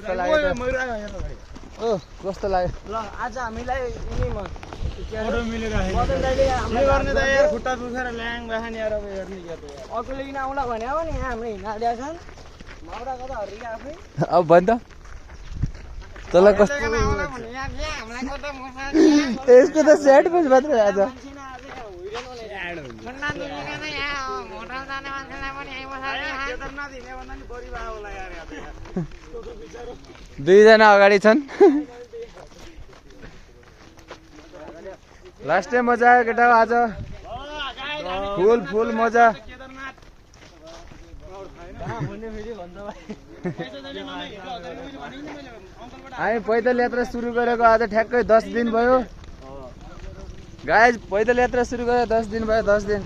कस्तो लाग्यो ओ कस्तो लाग्यो ल आज हामीलाई यिनीमा फोटो मिलेर आयो मदन दाइले के गर्ने त यार खुट्टा दुखेर ल्याङ बाखान यार अब हेर्ने के त यार अरूले किन आउला भने हो नि यहाँ हाम्रो हिँडालिया छन् माउरा कता हरिका आफै अब भन त तँलाई कस्तो यसको त सेट पुज मात्रै आज दुईजना अगाडि छन् लास्ट टाइम मजा आयो केटा आज फुल मजा हामी पैदल यात्रा सुरु गरेको आज ठ्याक्कै 10 दिन भयो गाइज पैदल यात्रा सुरु गरेको 10 दिन भयो 10 दिन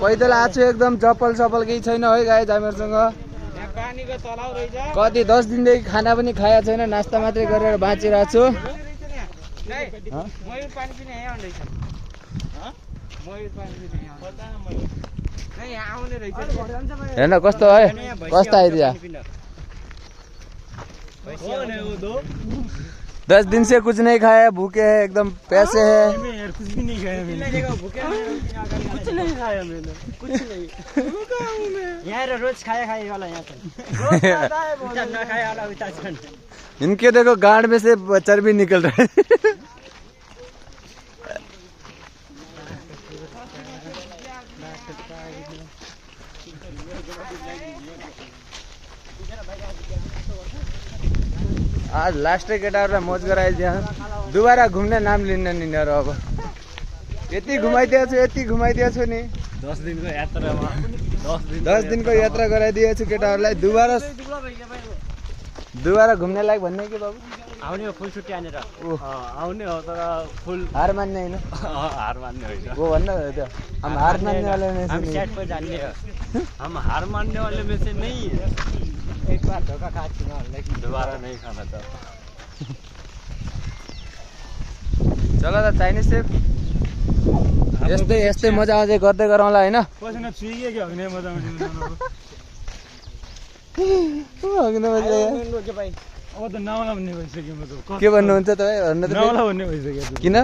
पैदल आछु एकदम चप्पल सप्पल केही छैन है गाइज हामीहरूसँग कति 10 दिनदेखि खाना पनि खाएको छैन नास्ता मात्रै गरेर बाँचिरहेको छु हेर्न कस्तो है कस्तो आइदिया 10 दिन से कुछ नहीं खाया भूखे है एकदम पैसे है कुछ भी नहीं खाया मैंने कुछ नहीं खाया मैंने कुछ नहीं यहाँ रोज खाए वाला यहाँ न खाए वाला उता छन् इनके देखो गांड में से चर्बी निकल रहा है आज लास्ट केटाहरूलाई मोज गराइदिया दोबारा घुम्ने नाम लिन्न नि यिनीहरू अब यति घुमाइदिएको छु नि 10 दिनको यात्रामा 10 दिनको यात्रा गराइदिएको छु केटाहरूलाई दोबारा घुम्ने लायक भन्ने कि बाबु आउने हो फुल छुट्टी हानेर आउने हो तर फुल हार मान्ने होइन हार मान्ने होइन वो भन्नु त्यो हम हार मान्ने वाले में से हम नहीं सेट पर जाने हैं हम हार मानने वाले में से नहीं है एक बार धोका खा चुका लेकिन दोबारा नहीं खाना था चलो त चाइनिज सेफ यस्तै मजा अझै गर्दै गरौँला हैन पसिन छुइगे के हग्ने मजा आउँछ के भाइ अब त नौला भन्ने भइसक्यो म त के भन्नुहुन्छ तपाईँ भन्नु त नौला भन्ने भइसक्यो किन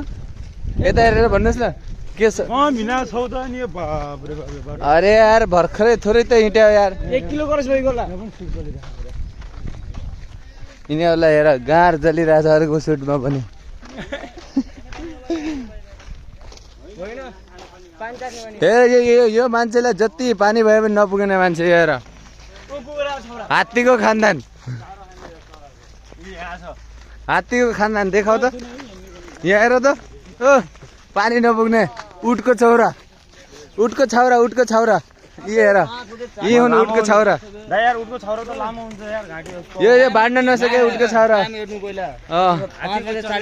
यता हेरेर भन्नुहोस् न के छ भिना छौ त नि बाप रे बाप अरे यार भर्खरै थोरै त हिँड्यो यार 1 किलो गरस भइगयो होला यिनीहरूलाई हेर गाँड जलिरहेछ अरूको सुटमा पनि होइन पानी तार्ने भने हे यो मान्छेलाई जति पानी भए पनि नपुग्ने मान्छे हेर हात्तीको खानदान हात्तीको खानदान देखाउ त यहाँ हेर त ओ पानी नपुग्ने उटको छौरा ये हेर यी हुन् उटको छौरा यार उठको छौरा त लामो हुन्छ यार घाँटी यो बाँड्न नसके उटको छौरा हेर्नु पहिला अँ 5 बजे 40